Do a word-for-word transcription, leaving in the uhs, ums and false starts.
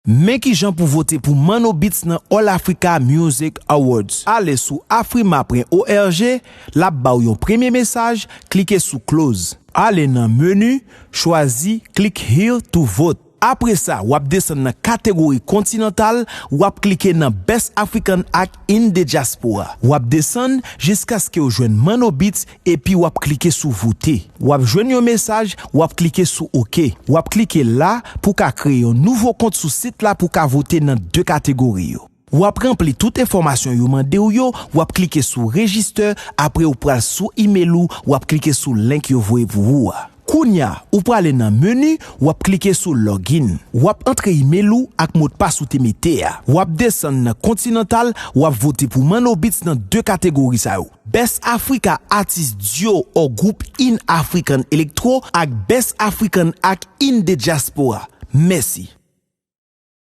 Men kijan pou vote pou Manno Beats nan All Africa Music Awards. Ale sou afrima pwen org, l ap ba w yon premye mesaj, klike sou Close. Ale nan meni, chwazi Click Here to Vote. Apre sa, w ap desann nan kategori kontinantal, w ap klike nan Best African Act in the Diaspora. W ap desann jiskaske w jwenn Manno Beats epi w ap klike sou Vote. W ap jwenn yon mesaj, w ap klike sou Oke. W ap klike la pou w ka kreye yon nouvo kont sou sit la pou w ka vote nan de kategori yo. W ap ranpli tout enfòmasyon yo mande w yo, w ap klike sou Register, apre w pral sou imèl ou, w ap klike sou link yo voye pou ou a. Kounye a, ou prale nan meni, w ap klike sou Login. W ap antre imèl ou ak modpas ou te mete a. W ap desann nan kontinantal, w ap vote pou Manno Beats nan de kategori sa yo, Best Africa Artist Duo or Group in African Electro ak Best African Act in the Diaspora. Mèsi.